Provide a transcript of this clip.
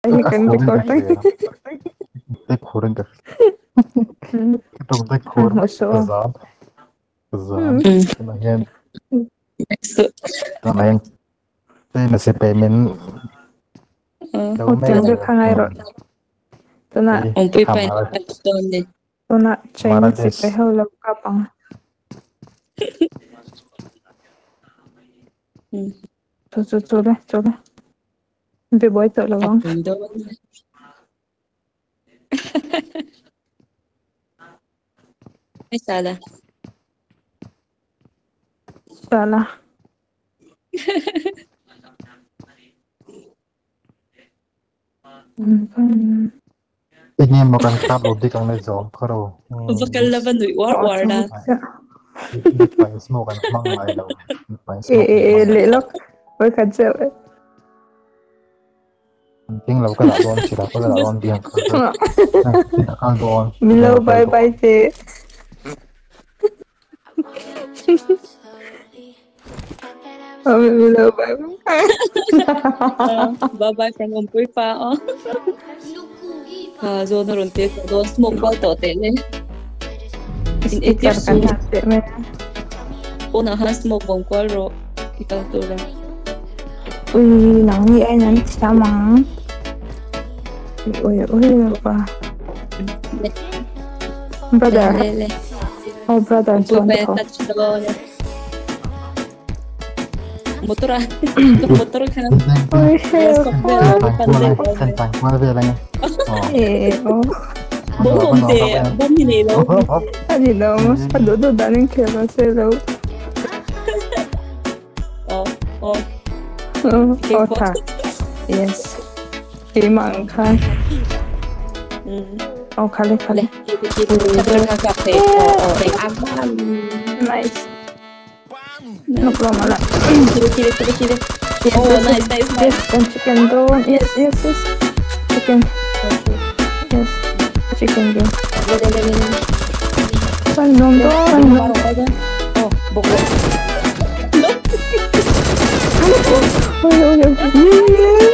Hi A kan khurin ka record hria. Te khurin ka hria. Ka tawng te khur hmu so. ka zam. Ka zam. Tunah hian tunah hian tlem a sipai min lo O mai tiang a vel ni. kha ngai rawh. Tunah Awmpui pa in Hamara dawn ni. tunah Hamara Chinese des. sipai ho lo kap ang. Chu chu chu le chu le. Be buai tawh lo A ang. pui dawn. Ai sala. Sala. Enge maw kan kap lo dik ang le zawm kha ro. Va kal lova nui uar uar na. Mipa in smoke an hmang ngai lo. Mipa in E smoke e an e hmang ngai leh lo. lawk. Vawi khat zeuh e. An keng lo ka dah dawn chila ka dah dawn biang kha ka kal dawn. Milo Kal bye dawn. bye te. Oh, Milo bye bye. Bye bye from Awmpui pa aw. Ha zawn a rawn tir tawh dawn smoke kual tawh teh le. In ei tir Sticker kan su. ha teh mai a. Pawnah khan smoke vawm kual rawh i kal tur a. Ui nang ni aiin an thiam ang. Ui ui pa. Brother. Le le. Oh brother Awmpui chuan pa in tho. touch dawn. Motor a motor kha. Ui Stop vel pan Kan vel. tan kual vel ange. E oh. Bom bom te bom hi nei lo. Ani lo a duh duh dan in khel se lo. Oh oh. Oh tha. Yes. Keimah ang khan. Oh khale khale. Nice. No problem ala. Kile kile kile kile. Yes, Oh yes, nice nice yes. nice. Kan chicken dawn. Yes, yes, yes. Chicken. Yes. Chicken game. Le le le le. San nom dawn. Oh bok bok. Oi oi oi.